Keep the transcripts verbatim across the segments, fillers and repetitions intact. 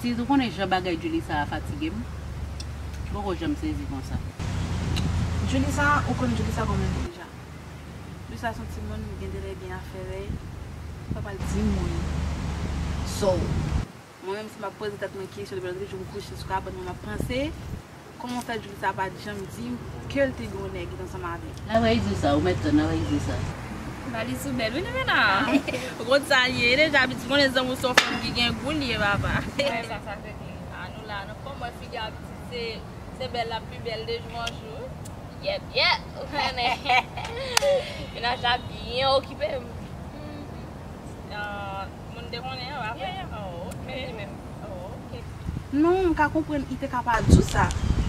Ou konnen jan bagay Julissa a fatige m. M poko janm sezi konsa. Julissa, ou konn Julissa kòman l ye deja. Julissa se yon timoun, li gen de lè gen afè avè l. Papa l di moun. So, mwen menm si m ap poze tèt mwen kesyon depi lòt jou m kouche sou kabann mwen m ap panse, kòman fè Julissa pa t janm di m ke l te gen yon nèg ki t ansanm avè l? Lè w di sa, ou mèt tann, lè w di sa. Valiz ou bèl wi Livena. Ou konn sa l ye deja, piti konnen zanmi w se yon fanm ki gen gou l ye papa. Wè sa, sa se vre. A nou la nan fòm, wè figi a piti se, se bèl la pi bèl de jou an jou. Yèp, yèp, ou konnen. Menaj la byen okipe m. Ah, moun te konnen an apre? Yeah, yeah. Oh, ok. Men li menm. Oh, ok. Non, m ka konprann li te ka pa di w sa.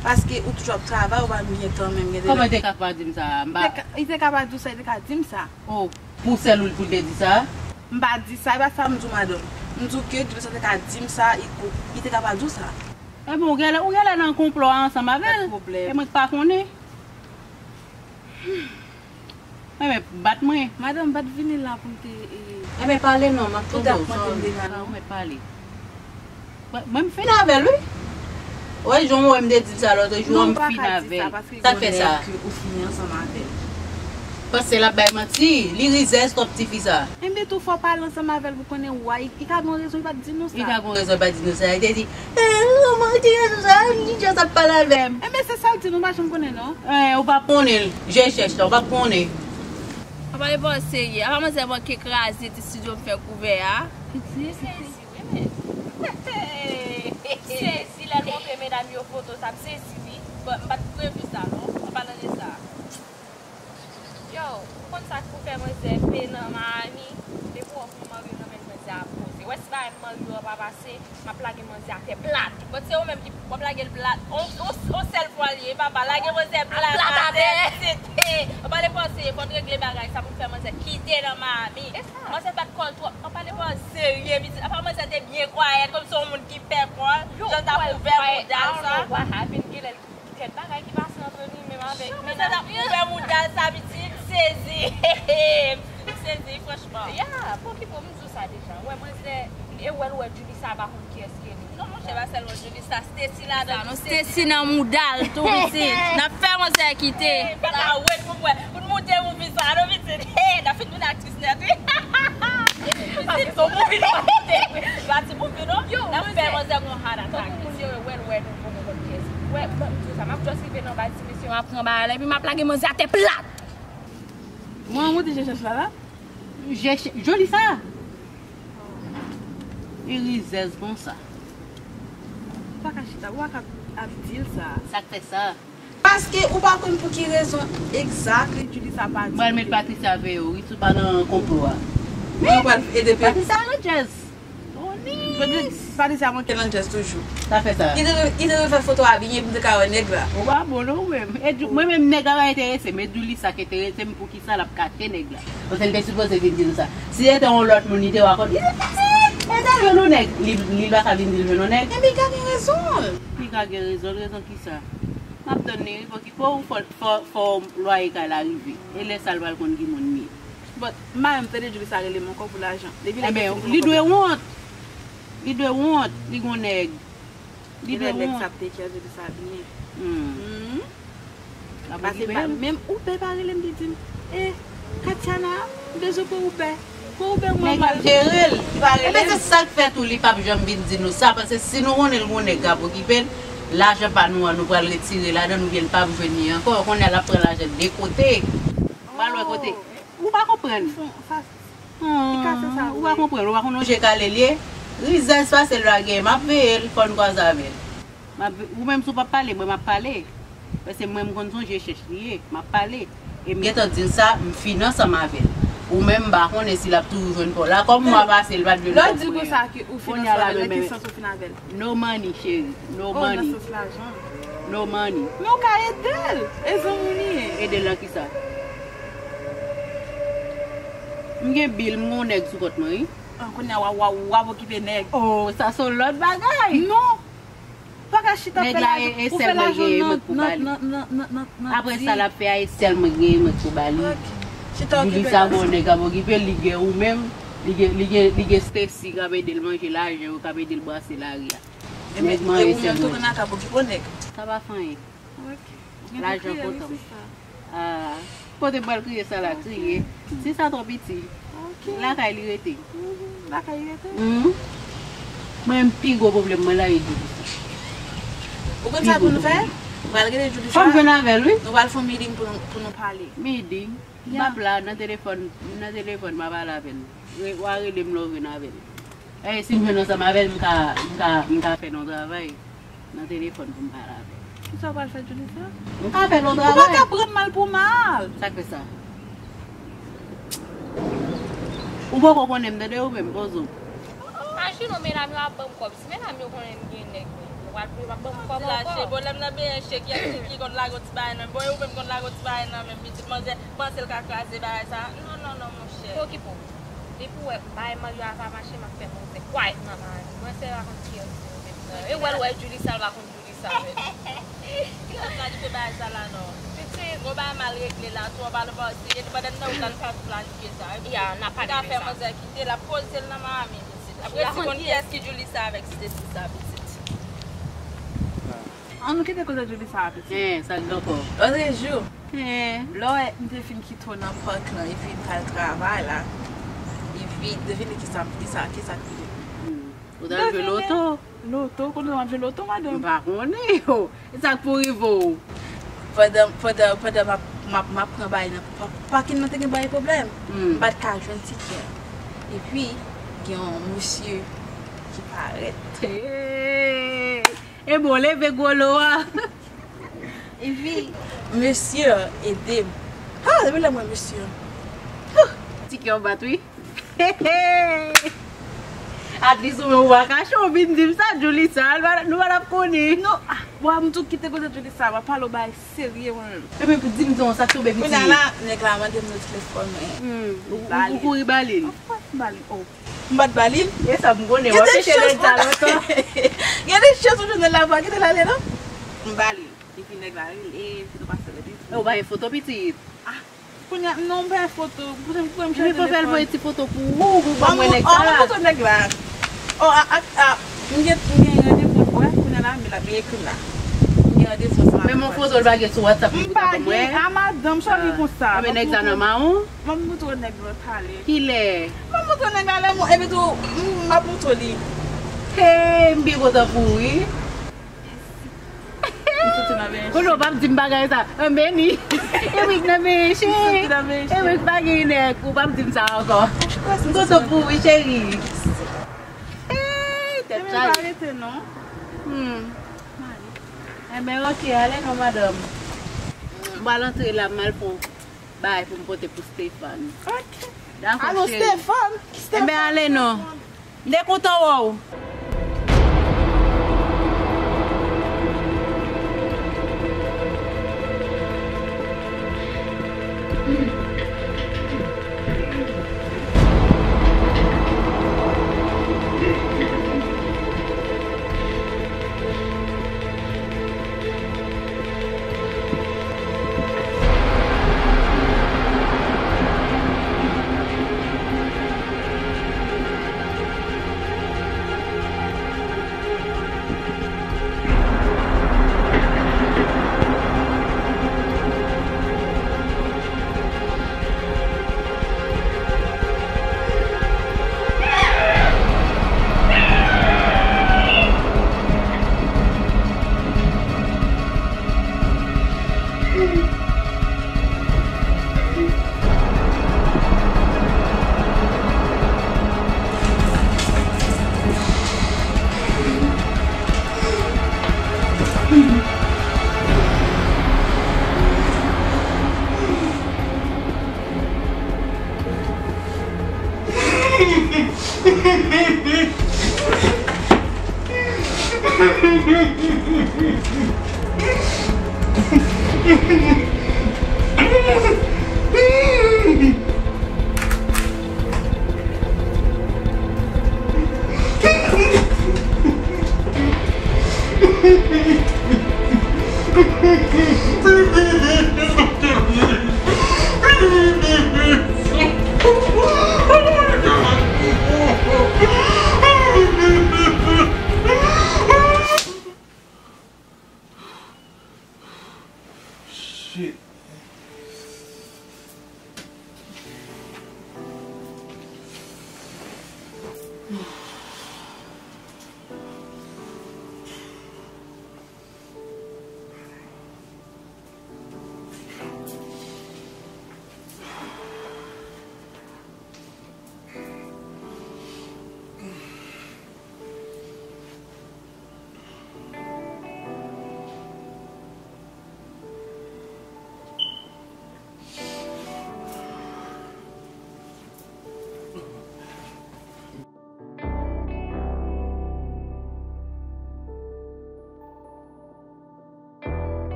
Paske ou toujou ap travay, ou pa menm gen tan menm gen de lè. Kòman li te ka pa di m sa? M pa Li te ka, li te ka pa di w sa, li te ka di m sa. Oh, pou sèl ou l pou l te di sa? M pa di sa, e pa sa m di w, madanm. M di w ke Julissa te ka di m sa, li, li te ka pa di w sa. Ebyen, ou genlè, ou genlè nan konplò a ansanm avè l. Pa de pwoblèm. E mwen k pa konnen. Enben, bat mwen. Madanm, bat vini la pou m te, e, Enben, pale non, m ap tande w. Pou dat mwen te m deja. Ou mèt pale. Mwen, mwen m fin avè l, wi. Wè, jan w wè m te di l sa lòt jou an, m fin avè l. Sa k fè sa? Ou fini ansanm avè l. Panse l ap bay manti, li rizèz twòp tifi sa. Enben, tou fò pale ansanm avè l pou konnen why. Li ka gen yon rezon, li pa t di nou sa. Li ka gen yon rezon, li pa t di nou sa. Li te di, eh, kòman ti gason sa, li just ap pale avè m. Enben, se sa l di nou, m pa janm konnen non. Eh, ou p ap konnen l. Je chèch la, ou p ap konnen. Apa li pa serye? Apa manzè manke kraze ti estidyo m fè kouvè a? Piti, piti. Wi, men. Sezi lè l montre medam yo foto sa, m sezi wi. Bon, m pa t previ sa non, an palan de sa. Yo, ou konn sa k pou fè manzè pè nan Miami? Depi w wè pou mari w nan men manzè a poze. Wè si bagay mari w an pa pase, m ap lage manzè atè plat. Bon, se ou menm ki w ap lage l plat. On, on, on sèl fwa l ye, papa. Lage manzè plat atè. Plat atè. Se te. An pale panse, fò n regle bagay sa pou n fè manzè kite nan Miami. Manzè bat kò l twòp. An pale pa serye, piti. Apa manzè te byen kwayèt, kòmsi yon moun ki pè kò l. Jan l t ap ouvè moudal sa. I don't know what happened. Gen lè l gen kèk bagay ki pase antre li menm avèk. Jan manzè t ap ouvè moudal sa, piti, m sezi. M sezi, franchman. Ya, pokipo, m di w sa deja. Wè, manzè, e wè l wè Julissa pa konn kiyès ki ye li. Non, monchè, pa sèlman Julissa, Stacy ladan, non, Stacy nan mouda l tou, pitit. N ap fè manzè kite. Pata wet pou m wè. Pou n moute movie sa, non, pitit. N ap fin vin aktris nèt, wi. Pitit, se yon movie nou ap moute. Se pa ti movie, non. N ap fè manzè gon heart attack. Pitit, yo wè l wè nou poko konn kiyès. Wè, m di w sa, m ap just rive nan baz ti mesye, m ap pran bagay la, epi m ap lage manzè atè plat. Mwen, mwen te chèche la, la. Je chè-, Julissa. Li rizèz konsa. Ou pa ka chita, ou pa ka ap di l sa. Sa k fè sa? Paske ou pa konn pou ki rezon exactly Julissa pa di. M pral met Patricia veye w, wi, si w pa nan konplo a. Men ou pral ede pe- Patricia nan djèz. Patricia manke nan djèz toujou. Sa fè sa. Li te dwe, li te dwe fè foto a byen pou m te ka wè nèg la. Ou pa bon non ou menm. E Ju-, mwen menm nèg la pa enterese m. E Julissa k enterese m, poukisa l ap kache nèg la? Paske l te sipoze vin di nou sa. Si se te yon lòt moun, li te rakont-, li te, li te jwenn yon nèg. Li, li pa ka vin di l jwenn yon nèg. Ebyen, li ka gen rezon l. Li ka gen rezon l, rezon kisa? M ap tann li, wi, pokipo, fò, fò, fò lwaye kay la rive. E lè sa l pral konn ki moun li ye. But, m pa menm tande Julissa rele m ankò pou lajan. Depi lè Ebyen, li dwe wont. Li dwe wont. Li gon nèg. Li dwe wont. Nèg sa ap take care Julissa byen. Hmm. Paske pa, menm Hubert pa rele m, li di m, eh, Katiana, m bezwen pou Hubert. Pou Hubert mwen. Nèg la jere l, li pa rele m. Ebyen, se sa k fè tou li p ap janm vin di nou sa, paske si nou konnen l gon nèg k ap okipe l, lajan pa nou an, nou pral retire ladan, nou byen l p ap jwenn li ankò. Kounye a l ap pran lajan de kote. Pral wè kote. Ou pa konprann. Li kase sa vre. Ou pa konprann, ou pa konn yon je kale l ye. Rizèz pase l lage, m ap veye l, fò n kwaze avè l. M ap ve-, ou menm si w p ap pale, mwen m ap pale. Paske mwen m konn se yon je chèch li ye, m ap pale. E m gentan di l sa, m fin ansanm avè l. Ou menm m pa konnen si l ap toujou jwenn pa w la. Kòm mwa pase, l pa t vle l konprann. Lè w di konsa ke ou fin ansanm avè l, nan ki sans ou fin avè l? No money, cheri. No money. Oh, nan sans lajan. No money. Men w ka ede l. E zanmi w li ye. Ede l nan kisa? M gen bil, m gon nèg sou kont mwen, wi. Ah, kounye a w ap, w ap, w ap okipe nèg. Oh, sa se yon lòt bagay. Non. Pa ka chita fè lajan. Nèg la e, e sèl mwen gen, e mwen k pou ba li. Apre sa l ap fè a, e sèl mwen gen, e mwen k pou ba li. Julissa gon nèg ap okipe l, li gen ou menm. Li gen, li gen, li gen Stacy k ap ede l manje lajan yo, k ap ede l brase lari a. Ebyen, mwen menm tou, mwen nan kab okipe nèg. Sa pa fè anyen. Lajan kontan m. Ah, kote m pral kriye sa la, kriye. Ti sa twò piti. Lakay li rete. Lakay li rete? Mwen menm pi gwo pwoblèm mwen la e Djouli sa. Ou konn sa pou nou fè? Pral rele Djouli sa. Fò m jwenn avè l, wi. Nou pral fè yon meeting pou nou, pou nou pale. Meeting? M ap la nan telefòn, nan telefòn, m ap pale avè l. Re-, w a rele m lè w jwenn avè l. E si m jwenn ansanm avè l, m ka, m ka, m ka fè l yon travay nan telefòn pou m pale avè l. Kisa w pral fè Djouli sa? M ka fè l yon travay. Ou pa ka pran mal pou mal. Sa k fè sa? Ou poko konnen m, tande, ou menm, poze w. Imajine w, medam yo ap ban m kòb. Si medam yo konnen m gen nèg, yo pral, yo pap ban m kòb ankò. Pwoblèm nan benyen chè ki, ki konn lage yon ti bagay nan men. Bon, e ou menm konn lage yon ti bagay nan men pitit manzè, panse l ka kraze bagay sa. Non, non, non, monchè. Okipe w. Depi w wè bagay Mario a pa mache, m ap fè manzè quiet nan mari. Mwen sèl pa konn kiyès yo menm nan. E w wè l wè Djouli sa, l pa konn Djouli sa menm. Kilè sa li fè bagay sa la non? Pitit. Gon bagay mal regle la, tou anba l pa se, e pandan n nan wout la, n pa tou planifye sa. Ya, n ap pale de sa. N ka fè manzè kite l, ap poze l nan Miami, pitit. Apre si konn kiyès ki Djouli sa avèk Stacy sa, pitit. An nou kite koze Djouli sa, pitit. Hein, sa k gen ankò? Lòt jou. Hein. Lè w wè m te fin kite w nan pak lan, epi m pral travay la. Epi, devine kisa, kisa, kisa k rive. Hmm. Ou t al jwe loto? Loto, kote w ap jwe loto, madanm? M pa konnen, yo. E sa k pou rive w? Pandan, pandan, pandan m ap, m ap, m ap pran bagay nan pa-, pakin nan te gen bagay pwoblèm. Hmm. M pa t ka jwenn tikè. Epi, gen yon mesye ki parèt. Hey! E bon, leve gwo lo a. Epi, mesye an ede m. Ha, depi lè m wè mesye an. Tikè an bat, wi. At least ou menm ou pa kache, ou vin di m sa, Djouli sa, nou pa t ap konnen. Non, ah, bon, m tou kite koze Djouli sa, m ap pale w bagay serye mwen menm. Ebyen, pou di m non, sa k tonbe piti. Kounye a la, nèg la mande m nan telefòn mwen. Hmm, ou, ou, ou kouri ba li l? Of course, m ba li l. Oh. M pa t ba li l. E sa m konnen, w ap chèche nèg sa lontan. Gen de chans ou jwenn l la, pa kite l ale non. M ba li l. Epi nèg la rele, epi nou pase rele. E ou pa gen foto pitit? Ah, kounye a, non, m pa gen foto. Kote m, kote m chèche telefòn? Epi fò fè l voye ti foto pou ou, pou w ban mwen nèg sa la. Ban m foto nèg la. Oh, a, a, a, m gen, m gen randevou, wè, kounye a la, men l ap ekri m la. M gen randevou ansanm avèk. Men yon foto l pa gen sou WhatsApp li pou ta ban mwen? M pa gen, a madanm, sa vin konsa. Anben nèg sa nan mawon? M ap montre w nèg la talè. Kilè? M ap montre w nèg la lè mwen, epi tou, m, m ap montre w li. Hey, m byen kontan pou ou, wi. Kounye a w p ap di m bagay sa. Anben ni. Erik nan benyen cheri. Erik pa gen nèg. Ou p ap di m sa ankò. M kontan pou ou, wi, cheri. Hey, tèt chaje. Hmm. Enben, oke, ale non, madanm. M pral antre la, m al pran bagay pou m pote pou Stéphane. Ok. Dakò, cheri. Alò, Stéphane? Enben, ale non. M te kontan wè w.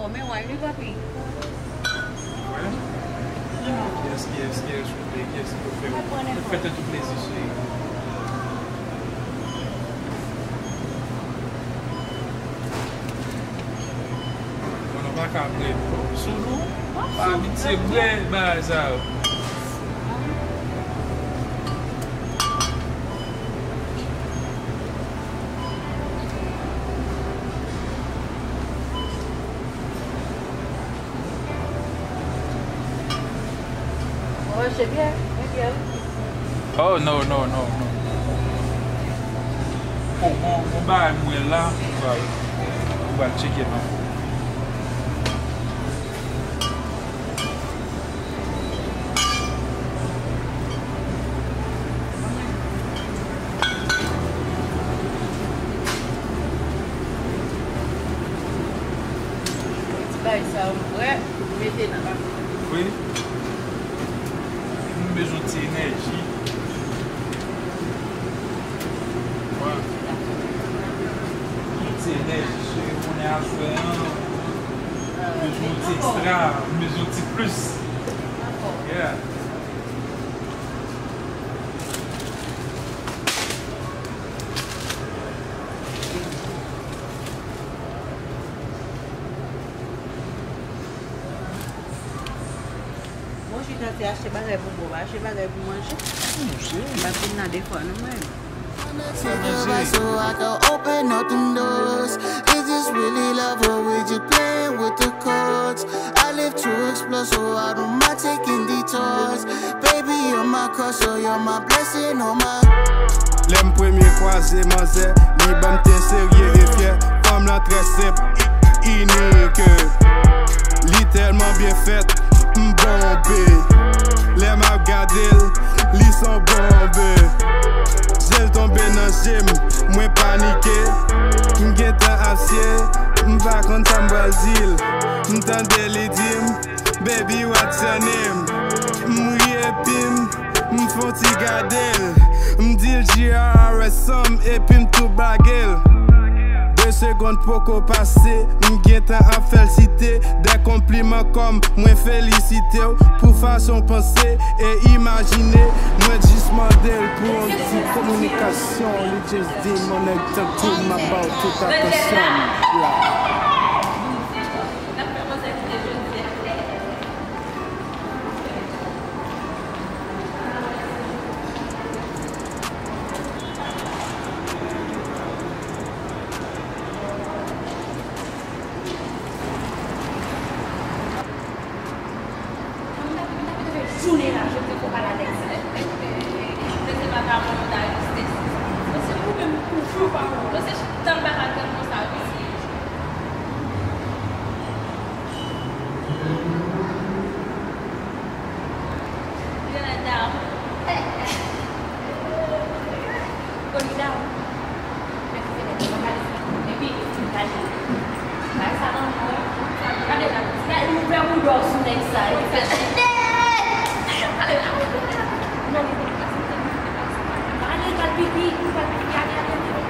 Men wè, li papi. Kiyès, kiyès, kiyès ou vle, kiyès ki pou fè, fè tèt ou plezi sou li? Bon, nou pa ka bre sou nou. Pa abitye bre bagay sa yo. Manje byen, men byen wi. Oh, no, no, no, no. Bon, bon, bon bagay mwen la, ou pral, ou pral tcheke non. Ti bagay sa yo, m wè, mete nan. Wi. M bezwen ti enèji. Mwen. Ti enèji, cheri, konnen aswè an. M bezwen ti ekstra, m bezwen ti plis. Yeah. Bon, chita se achte bagay pou bwè, pa achte bagay pou manje. M pa fin nan de fwa non mwen. So I can open up them doors. Is this really love or we just playing with the chords? I live to explore, so I don't mind taking detours. Baby, you're my cause, so you're my blessing, oh my. Lè m premye kwaze manzè, li ban m te serye e fyè. Fanm lan trè senp, inik. Li tèlman byen fèt, m bonbe. Lè m ap gade l, li s on bonbe. Je l tonbe nan je m, mwen panike. M gentan ap sye, m pa konn sa m pral di l. M tande li di m, "Baby, what's your name?" M ri epi m, m fon ti gade l. M di l G R R S sòm epi m tou blage l. De segonn poko pase, m gentan ap fè l site de konpliman kòm mwen felisite w pou fason w panse e imajine. Mwen jis mande l pou yon ti kominikasyon, li jis di m, "Mon nèg, tank tou, m ap ba w tout atansyon m la." Jounen la, jodi fò pale a nèg sa. Nèg se vagabon, yo ta jis teste sa. Paske ou menm ou fou pa ou. Paske tan pa ka tann konsa, wi, si. Li nan dam. Koni dam. Epi, gade. Bay sa nan mwen. Gade la. Gade, li ouvè bouda sou nèg sa. Li fè nèt. Gade la. Gade, gade pipi. Gade pipi. Gade, gade, gade.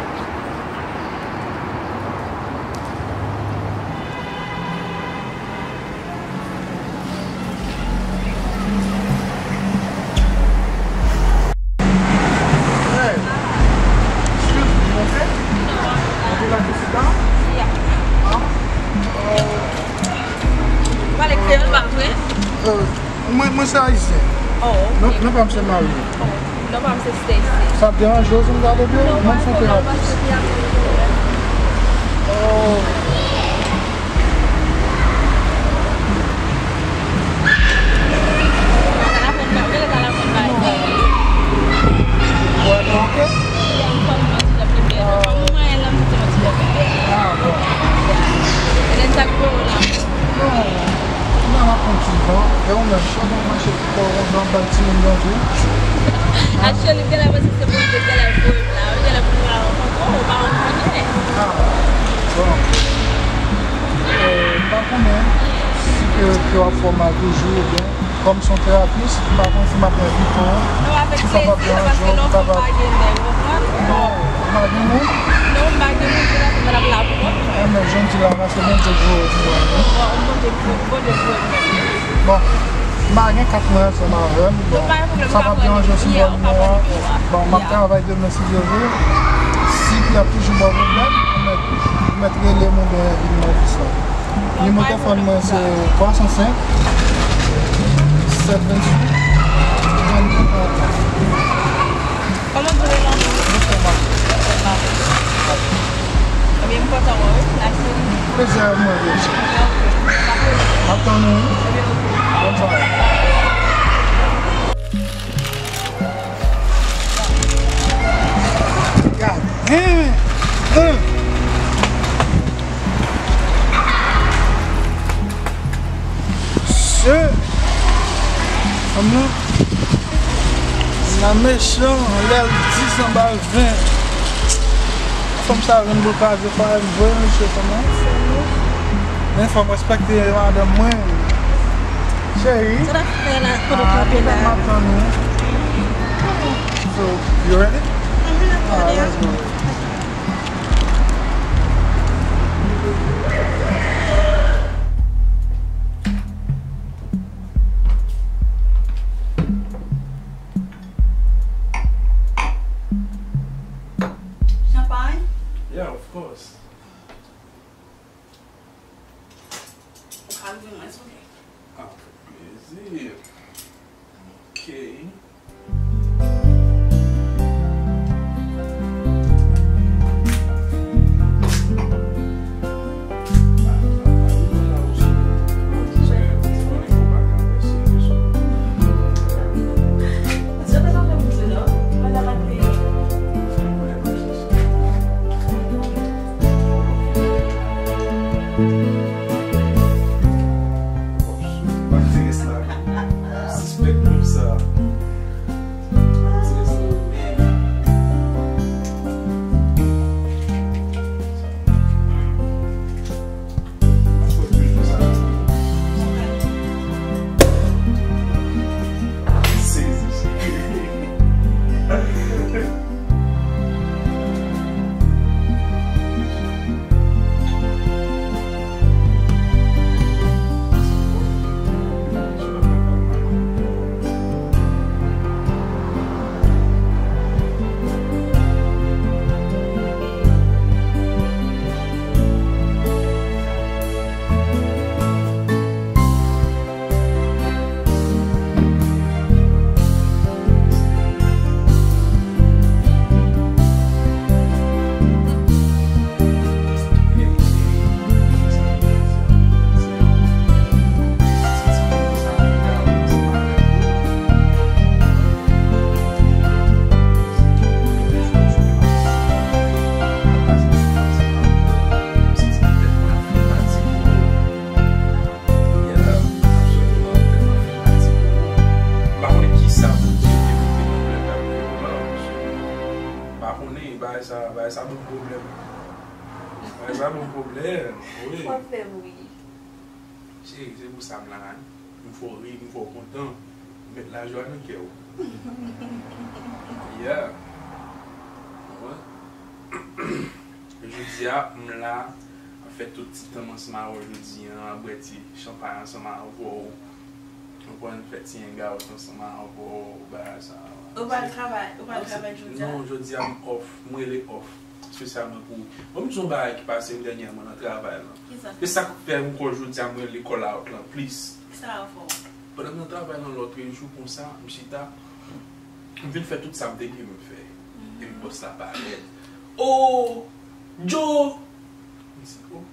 Hey, excuse me, you okay? You okay like to sit down? Yeah. Huh? Uh, Ou pale kreyòl pa vre? Uh, Mwen, mwen se ayisyen. Oh, ok. Non, non pa m se Marie. Oh, non pa m se Stacy. Sa ap deranje w si m gade w byen? Non, mwen se yon terapis. Oh. Wè, non, ok. Ah, bon. Non, m ap pran ti van. E ou menm, kòman w mache? Kò w kontan, bat timoun nan tou. Actually, m genlè panse se Bondye k genlè voye m la. Ou genlè pou m la rankontre w, ou pa rankontre. Ah, bon. Euh, m pa konnen si ke, ke w ap fè w mal toujou oubyen, kòm se yon terapis, m pa konnen si m ap envite w, si w kapab deranje w, ou kapab. Non, avèk plezi, paske non, m pa gen nèg, ou konprann? Non, ou pa gen moun? Non, m pa gen moun, se la, se pa la pou mwen. Eh, men jan w di la, se Bondye k voye w pou mwen, wi. Bon, Bon, m pa gen kat mwen ansanm avè m. Bon, sa p ap deranje w si m pran nimewo a. Bon, m ap travay demen si Dye vle. Si y ap toujou ba w pwoblèm, ou mèt, ou mèt rele m oubyen vin nan ofis la. Nimewo telefòn mwen se twa san senk, sèt venntuit, trannde karant. Kòman w rele non? Mwen fè mache. Mwen fè mache. Ebyen, m kontan wè w wi. Nice to meet you. Plezi a mwen, bebe. M ap tann ou wi. Ebyen, oke. Bòn sware. God damn it! Shit! Fanm nan, fanm nan mechan, lè l di sanba ven. Fanm sa vin pou l kraze fwa m vre, mesye, fanm nan. Men fò m respekte madanm mwen. Cheri. Sa w ap fè la, kote w kanpe la? M ap tann ou. So, you ready? Mhm, I'm ready. Alright, let's go. Champagne? Yeah, of course. Ou ka leve mwen, it's okay. Ah, fè plezi. Ok. Suspect move sa. Yeah, absolument, tèlman fanatik ou. M pa konnen kisa Bondye te mete nan plen tab mwen yo la, paske m pa konnen, bagay sa, bagay sa ban m pwoblèm. Bagay sa ban m pwoblèm, wi. W ap fè m ri. Cheri, se pou sa m la, wi. M fè w ri, m fè w kontan. M met lajwa nan kè w. Yeah. Ou konprann? Jodi a, m la, ap fè tout ti tan m ansanm avè w jodi a, ap bwè ti chanpay ansanm avè w. Ou konprann, fè ti hangout ansanm avè w, bagay sa. Ou pral travay, ou pral travay jodi a? Non, jodi a m off, m rele off, espesyalman pou ou. Bon, m di yon bagay ki pase m dènyèman nan travay lan. Kisa? Se sa k fè m kwè jodi a m rele call out lan plis. Kisa yo fè w? Pandan m nan travay lan lòtrejou konsa, m chita, m vin fè tout sa m te gen pou m fè. Mhm. Epi bòs la parèt. Oh! Joe! M di, oh.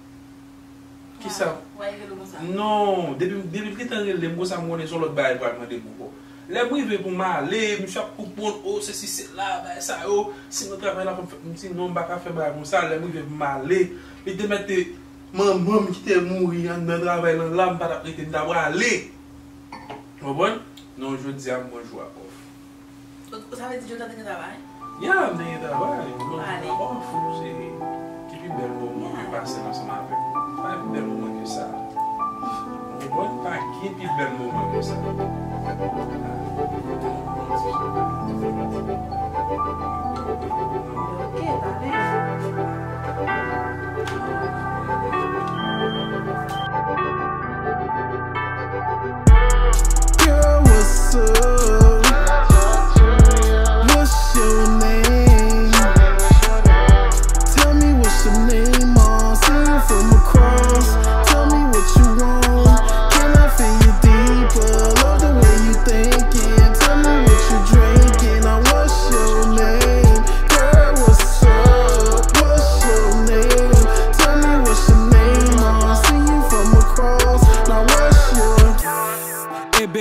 Kisa? Why, why you do konsa? Non, depi, depi l gentan rele m konsa, m konnen se yon lòt bagay l pral mande m ankò. Lè m rive pou m ale, misye ap konprann, oh, sesi, sela, bagay sa yo. Si nan travay la, fò m fè, m di, non, m pa ka fè bagay konsa. Lè m rive pou m ale, li te mèt te manman m ki te mouri anndan travay lan la, m pa t ap rete, m ta prale. Ou konprann? Non, jodi a, m pran jou a off. Ou, sa vle di Joe ta te gen travay? Ya, m te gen travay. Bon, off, se ki pi bèl moman mwen pase ansanm avèk ou. Pa gen pi bèl moman ke sa. Ou konprann? Pa gen pi bèl moman ke sa. Ok, pale.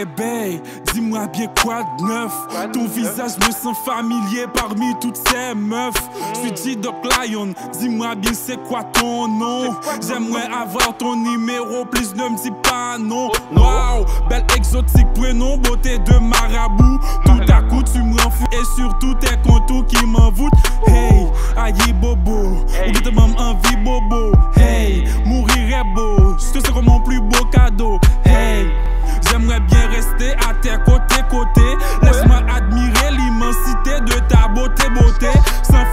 Babe, dis-moi bien quoi de neuf. Ton visage me semble familier parmi toutes ces meufs. Sweetie Doc Lion, dis-moi bien c'est quoi ton nom. J'aimerais avoir ton numéro, please ne me dis pas non. Wow, belle exotique, prénom, beauté de marabout. Tout à coup tu me rends fou et surtout tes contours qui m'envoûtent. Hey, ayi bobo, ou gentan ban m anvi bobo. Hey, mourir est beau, je te serai mon plus beau cadeau. Hey, j'aimerais bien rester à tes côtés, côtés. Laisse-moi admirer l'immensité de ta beauté, beauté. Sans